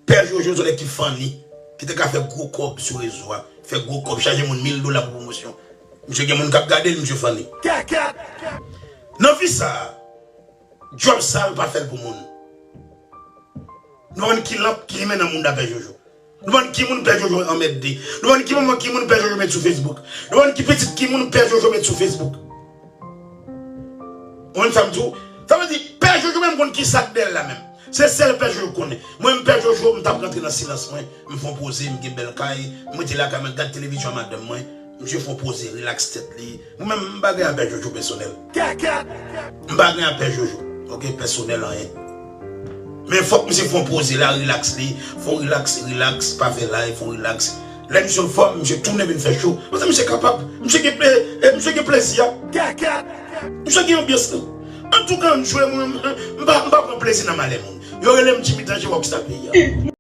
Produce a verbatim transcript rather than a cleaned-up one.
Pè Jojo se yon nèg ki funny, ki te ka fè gwo kòb sou rezo a, fè gwo kòb, chaje moun mil dola pou pwomosyon. Misye gen moun k ap gade l, misye funny. Kèkèt! Nan vi sa a, djòb sa yo pa fè l pou moun. Nou konn ki lanp ki limen nan mouda Pè Jojo. Nou konn ki moun Pè Jojo anmède. Nou konn ki moun, ki moun Pè Jojo met sou Facebook. Nou konn ki pitit ki moun Pè Jojo met sou Facebook. Ou konn sa m di w? Sa vle di, Pè Jojo menm konn ki sa k dèyè l la menm. Se sèl Pè Jojo konnen. Mwen menm Pè Jojo, m t ap rantre nan silans mwen. M fè yon poze, m gen bèl kay. M rete lakay mwen, gad televizyon a madanm mwen. Misye fè yon poze, rilaks tèt li. Mwen menm, m pa gen afè Jojo pèsonèl. Kèkèt! M pa gen afè Jojo. Oke, pèsonèl anyen. Men fòk misye fè yon poze la, rilaks li. Fè yon rilaks, rilaks, pa fè live, fè yon rilaks. Lè misye anfòm, misye tounen vin fè cho. Paske misye kapab. Misye gen ple-, e misye gen plezi a. Kèkèt! Misye gen anbyans li. Antouka, ann jwe, mwen, m pa, m pa pran plezi nan malè moun. Yo rele m Jimmy Danje Rockstar peyi a.